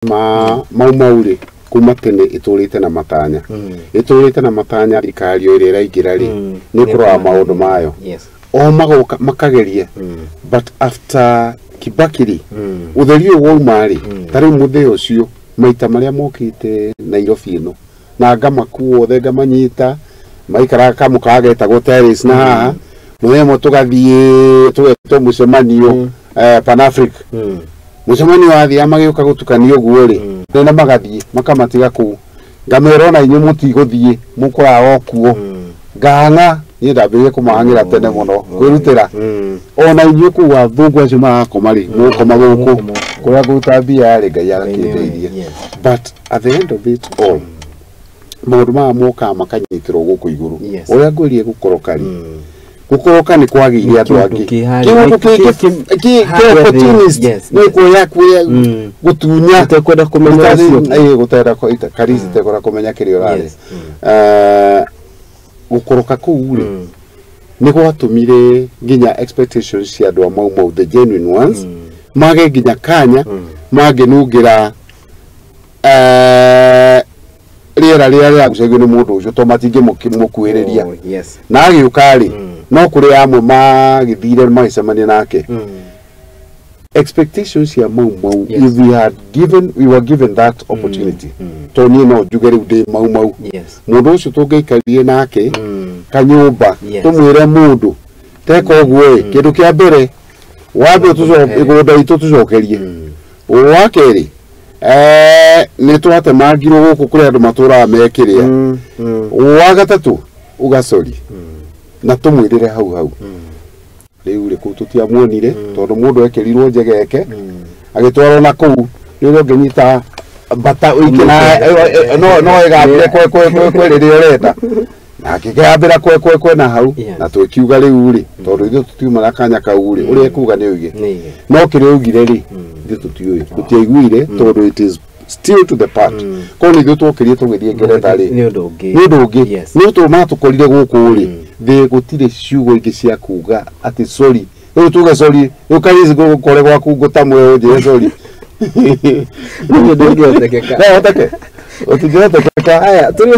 Ma Mau Mau rĩ, kuma tene ĩtũrĩte na matanya, ĩtũrĩte na matanya. Thirikari o ĩrĩa ĩraingĩra rĩ, nĩ ĩkũrora maũndũ mayo. O magoka makageria, but after Kibaki rĩ, ũtheri ũyũ wauma rĩ, ta rĩu mũthĩ ũcio maita marĩa mokĩte Nairobi ĩno na ngamakuo othe, ngamanyita maikaraga kamũkawa getagwo Terrace, na haha mũthenya ũmwe tũgathiĩ tũgetwo mũcemanio, Pan Africa. Mũcemanio wathiaga magĩũka gũtukania ũguo rĩ, na magathiĩ makamatiga kũu. Ngamera ona inyuĩ mũtigũthiĩ, mũkũrara o kuo. Ngahang'a niĩ ndambĩrĩrie kũmahang'ĩra tene mũno kwĩrutĩra. Ona inyuĩ kũu athũngũ acio marakoma rĩ, mũgũkoma gũkũ kũrĩa ngũruta mbia rĩ, Ngai agakĩndeithia. But at the end of it all, maũndũ maya mokaga makanyitĩrwo gũkũ igũrũ. Ũrĩa ngwĩrie, gũkoroka rĩ, gũkoroka nĩ kwagĩire andũ Kĩũndũ angĩ. kĩ harĩa- Kĩũndũ kĩ harĩa thĩ. opportunist nĩ kuoya kuoya gũtunya. Ũtekwenda kũmenya ũcio. Ĩĩ, gũtenda karisi tekwenda kũmenya kĩrĩa ũrarĩ. Gũkoroka kũu rĩ, nĩ gwatũmire nginya expectations cia andũ a Mau Mau, the genuine ones, mage nginya kanya mangĩnungĩra rĩera rĩrĩa rĩragucagio nĩ mũndũ ũcio, to matingĩmũkuhĩrĩria. Na agĩũka rĩ, no kũrĩ amwe magĩthire magĩcemania nake. Expectations cia Mau Mau, if we had given we were given that opportunity, to niĩ no njuge rĩu ndĩ Mau Mau, mũndũ ũcio tũngĩaikarire nake kanyũmba, tũmwĩre mũndũ teka ũguo ĩ, kĩndũ kĩa mbere wambe mĩgũnda itũ tũcokerie, wa kerĩ, nĩ twatemangirwo gũkũ kũrĩ andũ matũraga mekĩrĩa, wa gatatũ ũgacori, na tũmwĩrĩre hau hau. Rĩu rĩ, kũu tũtiamuonire tondũ mũndũ ekĩrirwo njegeke agĩtwarwo na kũu. Nĩ ũrĩa ũngĩnyita mbata ũike na no ĩgambĩre kwe kwe kwe kwe rĩrĩa ũrenda, na akĩgambĩra kwe kwe kwe na hau. Na twĩkiuga rĩu rĩ, tondũ ithuĩ tũtiuma na kanya kau rĩ, ũrĩa ekuga nĩ oige. Nĩ No kĩrĩa oigire rĩ, ithuĩ tũtiũĩ, tũtiaiguire, tondũ it is still to the part. Koguo nĩ ithuĩ twokĩrie tũgĩthiĩ Ngeretha rĩ, nĩ ũndũ ũngĩ. Nĩ ũndũ ũngĩ. Nĩ ũndũ matũkorire gũkũ rĩ, thĩ gũtirĩ ciugo ingĩ cia kuga atĩ sorry. Rĩu tuge sorry, rĩu karisi ngũkore gwaku ngũtamwe ũnjĩre sorry? Nĩ ũndũ ũngĩhotekeka. No hoteke? Ũtingĩhotekeka. Aya tũrĩ